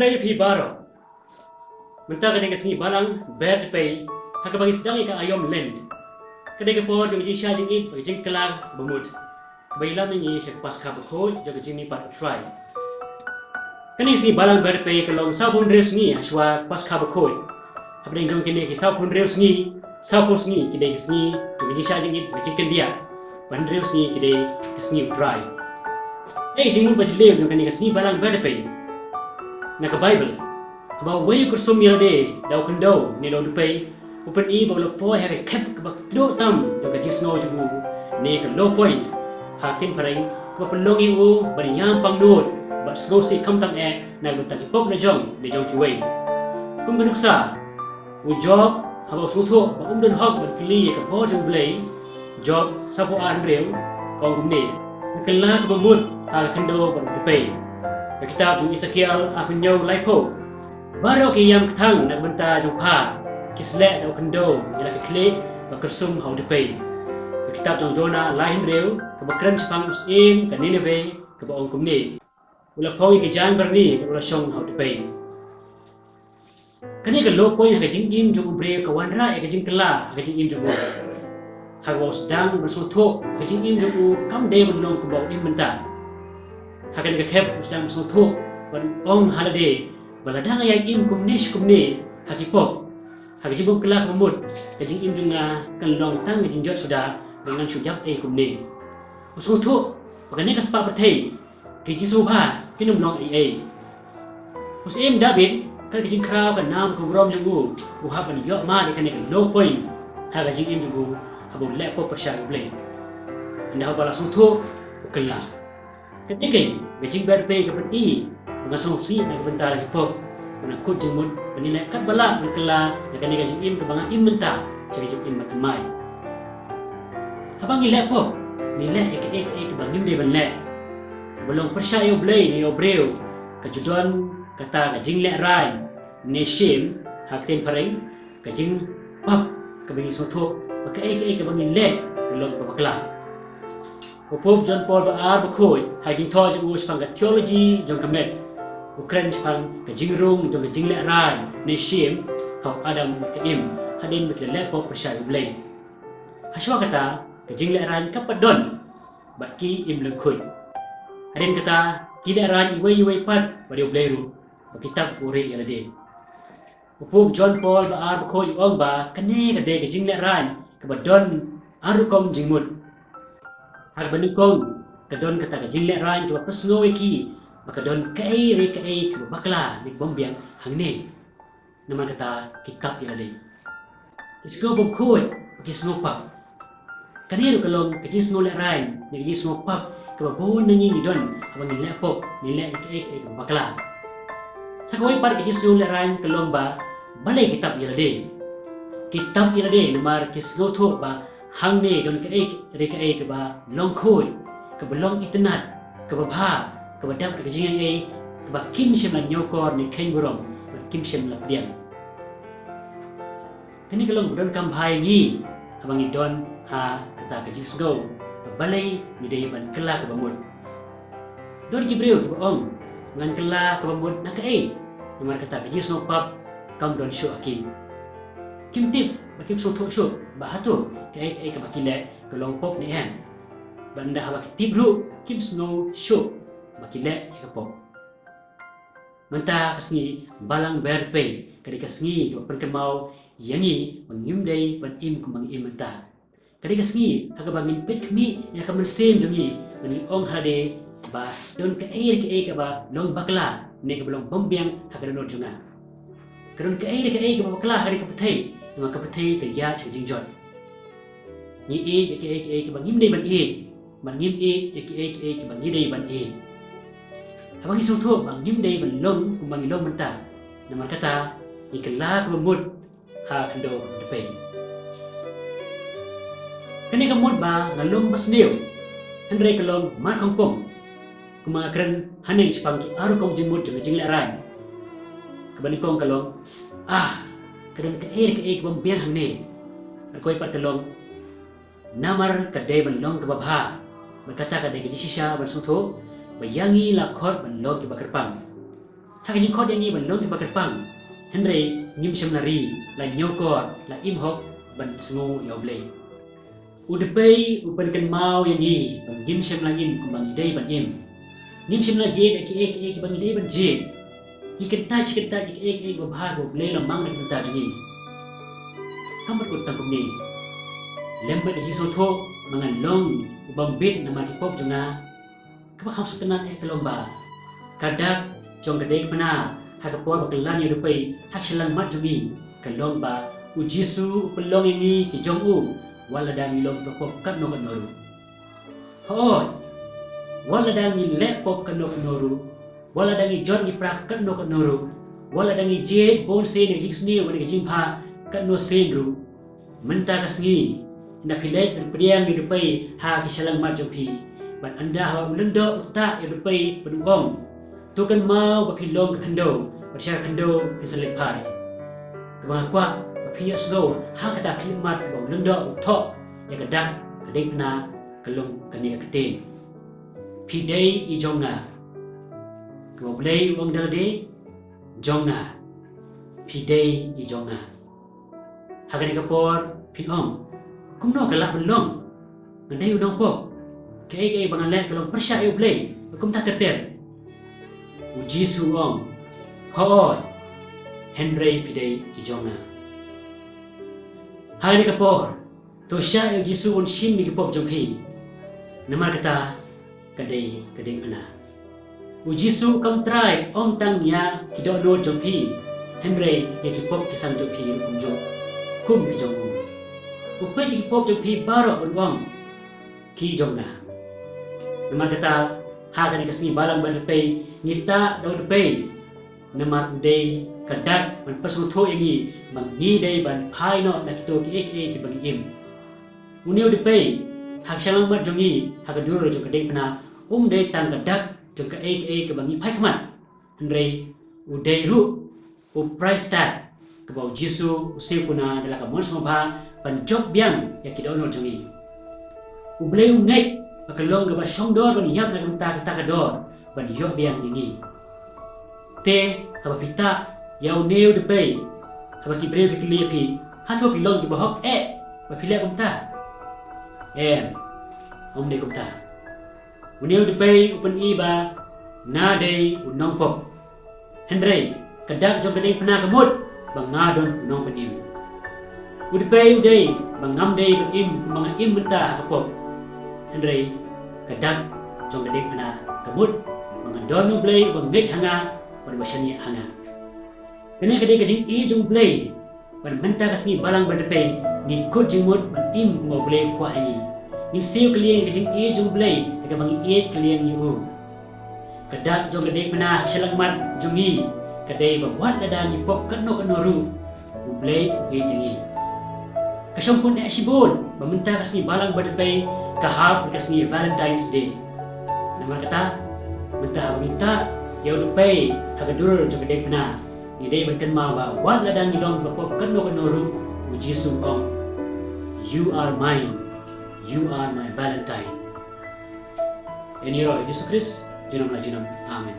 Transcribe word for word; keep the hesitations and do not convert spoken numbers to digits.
Ïa phi baroh. Mynta ka dei ka sngi Balang Ber Tpei, ha kaba ngi sdang ïa ka aïom Lent. Ka dei ka por jong ka jingshah jingit bad ka jingkylla ba mut, kaba ïalam ïa ngi sha ka Paskha Bakhuid jong ka jingmihpat U Trai. Kane ka sngi Balang Ber Tpei ka long sawphew hynriew sngi ha shuwa ka Paskha Bakhuid. Hapdeng jong kine ki sawphew hynriew sngi, sawphew sngi ki dei ki sngi jong ka jingshah jingit bad ka jingkyndiah, bad hynriew sngi ki dei ki sngi U Trai. Ei, jingmut ba jylliew jong kane ka sngi Balang Ber Tpei. Na ka Baibl, haba uwei u kyrsum ïalade da u khyndew ne da u dpei, u pyni ba u la poi ha ka khep kaba kduh tam jong ka jingsngew jong u, ne ka low point, ha ka ktien phareng, kaba pynlong ïa u ban ïam pangnud bad sngewsih khamtam eh na ka bynta ki pop la jong ne jong kiwei. Kum ka nuksa, u Job, haba u sngewthuh ba um don hok ban kylli ïa ka bor jong U Blei, Job sawphew ar hynriew, ka ong kumne: Nga kylla kaba mut ha ka khyndew bad u dpei. Ka kitab jong Esekiel arphew hynñiew, laiphew: Baroh ki ïam kthang na ka bynta jong pha ki sleh da u khyndew ïa la ki khlieh ba kyrsum ha u dpei. Ka kitab jong Jonah lai hynriew, kaba kren shaphang u syiem ka Nineveh, kaba ong kumne: U la phong ïa ki jaiñ byrni bad u la shong ha u dpei. Kane ka low point ha ka jingim jong u briew ka wanrah ïa ka jingkylla ha ka jingim jong u. Haba u sdang ban sngewthuh ha ka jingim jong u kam dei ban long kumba u im mynta. Ha kane ka khep u sdang ban sngewthuh ban ong ha lade ba lada nga ïai im kumne shi kumne ha ki pop, ha ka jingbymkylla kaba mut, ka jingim jong nga kan long tang ka jingjot suda, ba ngan shu ïap ei kumne. U sngewthuh ba kane ka spah pyrthei, ki jingsngewbha kin ym long ei ei. U syiem David, kat ka jingkhraw ka nam ka burom jong u, u hap ban ïoh mad ïa kane ka low point ha ka jingim jong u, haba u leh pop pyrshah ïa U Blei. Ynda haba la sngewthuh, u kylla. Kane ka dei ka jingber pei ka pyni ba nga sngewsih na ka bynta la ki pop, ba nga kut jingmut ba ngi leh katba lah ban kylla ïa kane ka jingim kaba nga im mynta sha ka jingim ba thymmai. Haba ngi leh pop, ngi leh ïa kaei kaei kaba ngim dei ban leh, kaba long pyrshah ïa U Blei ne ïa u briew. Ka ju don kata ka jinglehrain, ne shame ha ka ktien phareng, ka jingpap kaba ngi sngewthuh ba kaei kaei kaba ngi leh ka long kaba bakla. U Pope John Paul ba ar bakhuid, ha ka jingthoh jong u shaphang ka theology jong ka met, u kren shaphang ka jingrung jong ka jinglehrain, ne shame, ha u Adam bad ka Im, hadien ba ki la leh pop pyrshah ïa U Blei. Hashwa kata, ka jinglehrain kam pat don, bad ki im lyngkhuid. Hadien kata, ki lehrain iwei iwei pat bad ïa U Blei ruh, ba ki tap buhrieh ïa lade. U Pope John Paul ba ar bakhuid u ong ba kane ka dei ka jinglehrain kaba don ar rukom jingmut. Ha kaba nyngkong, ka don kata ka jinglehrain kaba pynsngew ïa ki ba ka don kaei re kaei kaba bakla ne kaba bymbiang hangne. Namar kata ki tap ïa lade. Ki sngew bymkhuid, ki sngew pap. Kane ruh ka long ka jingsngew lehrain ne ka jingsngew pap kaba bun na ngi ngi don haba ngi leh pop, ngi leh ïa kaei kaei kaba bakla. Sa kawei pat ka jingsngew lehrain ka long ba balei ki tap ïa lade. Ki tap ïa lade namar ki sngewthuh ba hangne don kaei re kaei kaba long khuid, kaba long itynnad, kaba bha, kaba dap da ka jingaiei, kaba kim shym la ñiewkor ne kheiñ burom, bad kim shym la pdiang. Kane ka long ba donkam bha ïa ngi haba ngi don ha kata ka jingsngew ba balei ngi dei ban kylla kaba mut. Don ki briew kiba ong, ngan kylla kaba mut na kaei, namar kata ka jingsngew pap kam don shuh ha ki. Kim tip bad kim sngewthuh shuh ba hato kaei kaei kaba ki leh ka long pop ne em. Bad ynda haba ki tip ruh kim sngew shuh ba ki leh ïa ka pop. Mynta ka sngi Balang Ber Tpei ka dei ka sngi kaba pynkynmaw ïa ngi ba ngim dei ban im kumba ngi im mynta. Ka dei ka sngi ha kaba ngin peit khmih ïa ka mynsiem jong ngi ban ngi ong ha lade ba don kaei re kaei kaba long bakla ne kaba long bymbiang ha ka dohnud jong nga. Ka don kaei re kaei kaba bakla ha kane ka pyrthei, namar ka pyrthei ka ïaid sha ka jingjot. Ngi ïeit ïa kaei kaei kaba ngim dei ban ïeit, bad ngim ïeit ïa kaei kaei kaba ngi dei ban ïeit. Haba ngi sngewthuh ba ngim dei ban long kumba ngi long mynta, namar kata ngi kylla kaba mut ha khyndew dpei. Kane ka mut ba nga long basniew, hynrei ka long markhongpong. Kumba nga kren haneng shaphang ki ar rukom jingmut jong ka jinglehrain. Kaba nyngkong ka long, ah, ka don kaei re kaei kaba bymbiang hangne. Kaba kawei pat ka long, namar ka dei ban long kaba bha, bad kata ka dei ka jingshisha ban sngewthuh ba ïa ngi la khot ban long kiba kyrpang. Ha ka jingkhot ïa ngi ban long kiba kyrpang, hynrei ngim shym la ri, la ñiewkor, la im hok ban sngew ïa U Blei. U Dpei u pynkynmaw ïa ngi ba ngim shym la im kumba ngi dei ban im. Ngim shym la jied ïa kiei kiei kiba ngi dei ban jied. Ngi kyntait shi kyntait ïa kiei kiei kiba bha ba U Blei u la mang na ka bynta jong ngi. Ka mut u ong tang kumne: Lem bad ka jingsngewthuh ba ngan long u bym bit namar ki pop jong nga. Kaba kham sngewtynnat eh ka long ba ka dak jong ka deiñkpna ha ka por ba kylla ïa U Dpei ha ka shyllangmat jong ngi ka long ba U Jisu u pynlong ïa ngi ki jong u, wat lada ngi long kiba pop katno katno ruh. Hooid, wat lada ngi leh pop katno katno ruh, wat lada ngi jot ngi pra katno katno ruh, wat lada ngi jied bun sien na ka jingsniew bad na ka jingbha katno sien ruh, mynta ka sngi, ynda phi leit ban pdiang ïa U Dpei ha ki shyllangmat jong phi, bad ynda haba u lyngdoh u tah ïa U Dpei bad u ong: To kynmaw ba phi long ka khyndew, bad sha ka khyndew phin sa leit phai. Kaba nga kwah ba phin ïohsngew ha kata ka khyllipmat kaba u lyngdoh u thoh ïa ka dak ka deiñkpna ka long kane ka ktien: Phi dei i jong nga. Kaba U Blei u ong da lade: Jong nga. Phi dei i jong nga. Ha kane ka por phin ong: Kumno ka lah ban long? Nga dei u nongpop. Kaei kaei ba nga leh ka long pyrshah ïa U Blei. Kumta ter ter. U Jisu u ong: Hooid, hynrei phi dei i jong nga. Ha kane ka por to shah ïa U Jisu un shim ïa ki pop jong phi. Namar kata ka dei ka deiñkpna. U Jisu kam trai ym tang ïa ki dohnud jong phi, hynrei ïa ki pop ki sang jong phi ruh kumjuh, kum ki jong u. U peit ïa ki pop jong phi baroh bad u ong: Ki jong nga. Namar kata ha kane ka sngi Balang Ba Dpei ngi tah da U Dpei, namar u dei ka dak ban pynsngewthuh ïa ngi ba ngi dei ban phai noh na kito kiei kiei kiba ngi im. Une U Dpei ha ka shyllangmat jong ngi, ha ka dur jong ka deiñkpna, um dei tang ka dak jong kaei kaei kaba ngi phai khmat, hynrei u dei ruh u price tag kaba U Jisu u siew kuna da la ka mon sngewbha ban jop biang ïa ki dohnud jong ngi. U Blei u ngeit ba ka long kaba shongdor ban ïap na ka bynta kata ka dor ban ïoh biang ïa ngi. Te haba phi tah ïa une U Dpei, haba ki briew ki kylli ïa phi, hato phi long kiba hok eh ba phi leh kumta? Em, ym dei kumta. Une U Dpei u pyni ba nga dei u nongpop, hynrei ka dak jong ka deiñkpna ka mut ba nga don u nongpynim. U Dpei u dei ba ngam dei ban im kumba nga im mynta ha ka pop, hynrei ka dak jong ka deiñkpna ka mut ba nga don U Blei uba ngeit ha nga bad uba shaniah ha nga. Kane ka dei ka jingïeit jong U Blei. Bad mynta ka sngi Balang Ba Dpei ngi kut jingmut ban im kumba U Blei u kwah ïa ngi. Ngin siew kylliang ïa ka jingïeit jong U Blei da kaba ngi ïeit kylliang ïa u. Ka dak jong ka deiñkpna ha ka shyllangmat jong ngi ka dei ba wat lada ngi pop katno katno ruh, U Blei u ïeit ïa ngi. Ka shongkun eh shibun ba mynta ka sngi Balang Ba Dpei ka hap bad ka sngi Valentine's Day. Namar kata mynta haba ngi tah ïa U Dpei ha ka dur jong ka deiñkpna, ngi dei ban kynmaw ba wat lada ngi long kiba pop katno katno ruh, U Jisu u ong: You are mine, you are my Valentine. Ïa ngi ïaroh ïa U Jisu Khrist junom la junom. Amen.